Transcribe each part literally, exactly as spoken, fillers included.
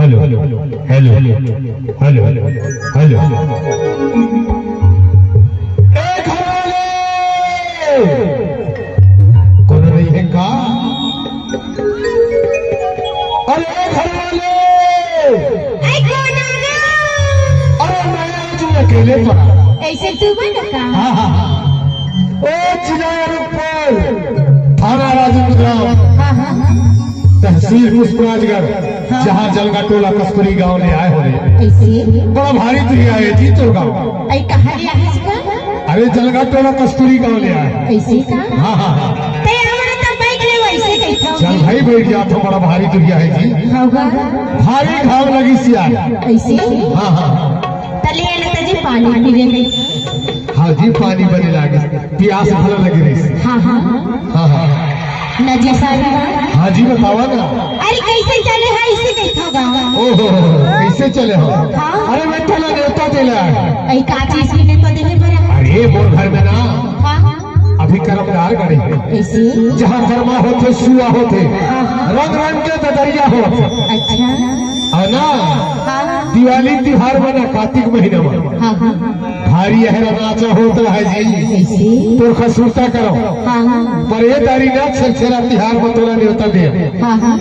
Hello, hello, hello, hello. ए घरवाले! कोनो नहीं है का? अरे ए घरवाले! अरे मैं आज अकेले पड़ा। ऐसे तू बन का? हाँ, हाँ, हाँ। ओ चिनार ऊपर, थाना राजेंद्र, हाँ, हाँ, हाँ। तहसील पुष्पराजगढ़, हाँ। जहाँ जलगा टोला कस्तूरी गांव ले आए हो रे। ऐसे? बड़ा भारी तुरिया है जी तोर गांव। ऐ कहाँ ले आए इसका? अरे जलगा टोला कस्तूरी गांव ले आए। ऐसे का? हाँ, हाँ, हाँ। ते हमरा तब बैठ ले वैसे कैसा? चल भाई बैठ जा, तो बड़ा भारी तुरिया है जी। हाँ, हाँ। भारी घाम लगी सियार। ऐसे? हाँ, हाँ, हाँ। तले आने तजी पानी पीवे गई। हाँ जी, पानी बने लागे, प्यास भला लगे रही। हाँ, हाँ। हाँ, हाँ। नजी साहब। हाँ जी, बतावा ना। अरे कैसे चले है इसे देखो गा। ओहो, कैसे चले हो? हाँ। अरे मैं तोला नेवता देला है। ऐ का चीज की नेवता देले पर? अरे मोर घर में ना। हाँ। अभी कर्मदार गड़े। ऐसे? जहाँ कर्मा होथे, सुआ होथे, हाँ, हाँ। रंग रंग के ददरिया होथे। अच्छा। और ना, हाँ। दिवाली तिहार में ना, कार्तिक महीना में हाँ, हाँ। भारी अहरा नाचा होता है जी। ऐसे? तोर खसूरता करो। हाँ, हाँ। पर ये तारी ना छेरछेरा तिहार में तोला नेवता दे। हाँ, हाँ।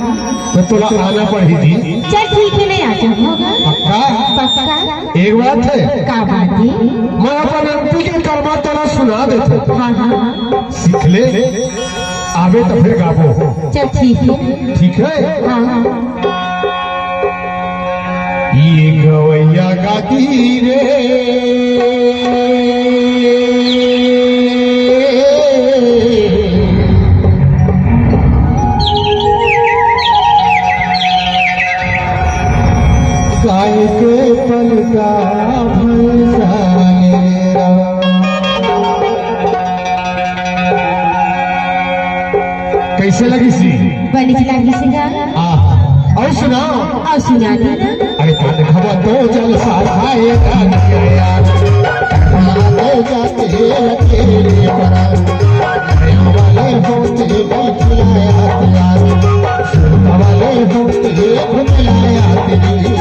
तो तोला आना पड़ी जी। चल ठीक है, नहीं आ जाऊंगा। पक्का? पक्का। एक बात है। का बात है? मैं अपन अम्पी के कर्मा तोला सुना देता हूँ। हाँ, हाँ। सीख ले, आवे तो फिर गाबो। चल ठीक है। ठीक है? हाँ, हाँ। ये गवैया गाती रे। गाय के पलटा भैंसा ले रा। कैसे लगी सी? बनिच लगी सी गा। आ, और सुनाओ। और सुना दे ना। अरे कान खबर तो जलसा खाए कान के यार। तो जाते अकेले पर। वाले होते बैठिया यार। वाले होते घुमलाया तेरी।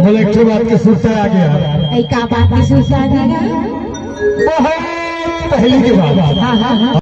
मोला एक ठो बात के सुरता आ गया। ऐ का बात के सुरता आ गया? वो है पहली के बात। हाँ, हाँ, हाँ।